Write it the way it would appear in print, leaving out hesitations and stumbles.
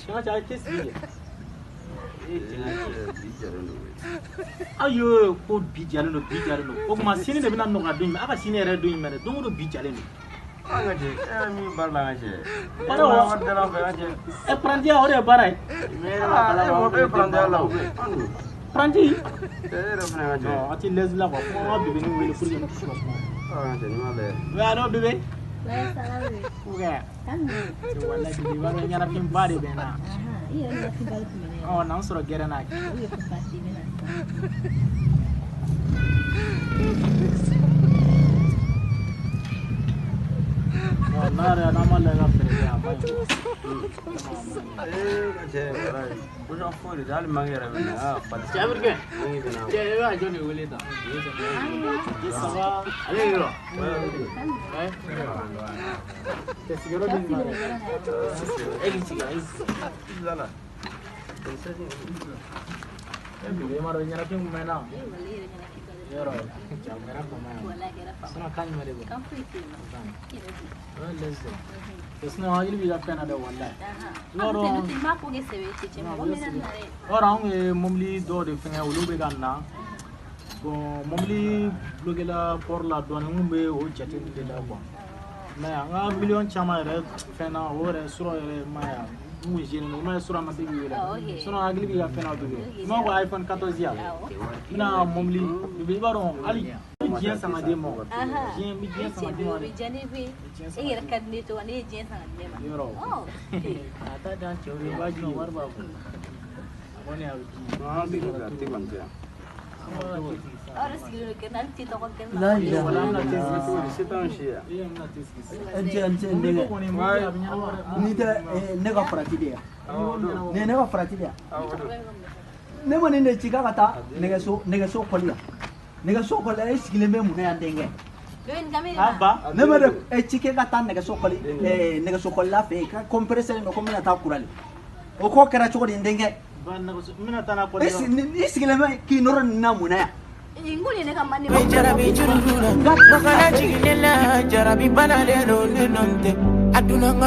N ka cɛ a ye te sigi kɛ. Aw ko bi jalen don, bi jalen don. O tuma sini de bɛna nɔgɔya don jumɛn? A ka sini yɛrɛ don jumɛn dɛ? Don o don bi jalen don. An ka cɛ, e yɛrɛ min baara la an ka cɛ. Baara wa? Wari dala an fɛ an ka cɛ. Ɛ, parantiya o de ye baara ye. Aa, e mɔ e parantiya la o. Paranti? E yɛrɛ fana ka cɛ. Non, a ti lɛsi la quoi. Fo n ka bébé wele pour que n dusu ka suma. An ka cɛ, n'i m'a lajɛ. Oui, allo bébé. Ouais, ça va, oui. Ouais. Calme. Wallahi bébé, i b'a dɔn ɲɛnafin ba de bɛ n na. I yɛrɛ ɲɛnafin ba de tun bɛ ne yɛrɛ. Ɔ, n'an sɔrɔ gɛrɛn na. O ye ko baasi ye, n bɛ na sisan. Non, n'a yɛrɛ n'an ma lajɛ ka fɛɛrɛ kɛ, a man ɲi. Ee, ka cɛ, walayi. Boisson foyi de tɛ, hali mangue yɛrɛ bɛ na. Aa, fali. Cɛ Africain. Mangue bɛ na. Cɛ, i b'a jɔn de wele tan? Ça va? Ale de don. Ouais. Cɛ, sigiyɔrɔ di nin ma dɛ. E k'i sigi, e k'i sigi. Lala. E bébé, i m'a dɔn ɲɛnafin kun bɛ n na. Eh, walahi, i yɛrɛ ɲɛnafin ba de bɛ ne. Yɔrɔ, cɛ, a kɛra fama ye. Walahi, a kɛra fama. Sinon, kan jumɛn de bɛ? Kan foyi tɛ yen nɔ. I yɛrɛ dun? O ye lɛsi de ye. Sinon, hakili b'i ka fɛn na dɛ, walahi. Ahan. I b'a dɔn. N'o tɛ, n b'a ko kɛ sɛbɛ ye, cɛ, mɔgɔ mɛnna nin na dɛ. Yɔrɔ, anw ye mobili dɔw de fɛngɛ, olu bɛ ka na. Bon, mobili bloqué la port la dɔɔnin, n kun bɛ o jate de la quoi. Mais an ka miliyɔn caman yɛrɛ fɛn na, o yɛrɛ sɔrɔ yɛrɛ ma ye, n kun gêné don, i m'a ye sɔrɔ a ma se k'i wele. Ah, ok. Sinon hakili b'i ka fɛn na bébé. Ok. I m'a fɔ iPhone 14 yan. Awɔ. N bɛna mobili bébé, i b'a dɔn hali n bɛ diɲɛ san ka d'e ma. Ahan. Diɲɛ, n bɛ diɲɛ san ka E cɛ d'e ma bɛ, o dɛ. bɛ diya ne ye koyi. Diɲɛ san E ka yɛrɛ di. ka di ne ye cogo min, ne ye diɲɛ san ka di ne ma. Yɔrɔ. Ɔ. A t'a dan cɛw de ye, i b'a di wari b'a kun. A kɔni a bɛ di. An tɛ ka te kɔni tɛ yan. Aw yɛrɛ sigilen don gɛrɛn na, hali te tɔgɔ gɛrɛn na. La ilaha Wala an bɛna te sigi Cogo di, sisan. se t'anw si yan. Ee, an bɛna te sigi sisan. N cɛ, n cɛ, n Mobili denkɛ. ko kɔni, mobili a bɛ ɲɛnabɔ dɛ. N'i tɛ ne ka farati de yan. Awɔ, o don. Nin ye ne ka farati de yan. Awɔ, o don. Ne ma nin de ci k'a ka taa nɛgɛso nɛgɛso kɔli yan. Nɛgɛso kɔli la, e sigilen bɛ mun na yan, denkɛ? Bébé, nin kan bɛ de A ma. ba. Ne ma de e ci k'e ka taa nɛgɛso kɔli nɛgɛso kɔlila fɛ yen ka compresseur don ko n bɛna taa kurali. O ko kɛra cogo di, n denkɛ? Ba, nɛgɛso, n bɛna taa n'a kɔli E si- ni- i sigilen bɛ k'i nɔrɔ nin na mun na yan? Nin ko nin ye ne ka mande ma. Jarabi jurujura, Nka kana jigin ne la, jarabi banalen don ne nɔ tɛ. A donna n ka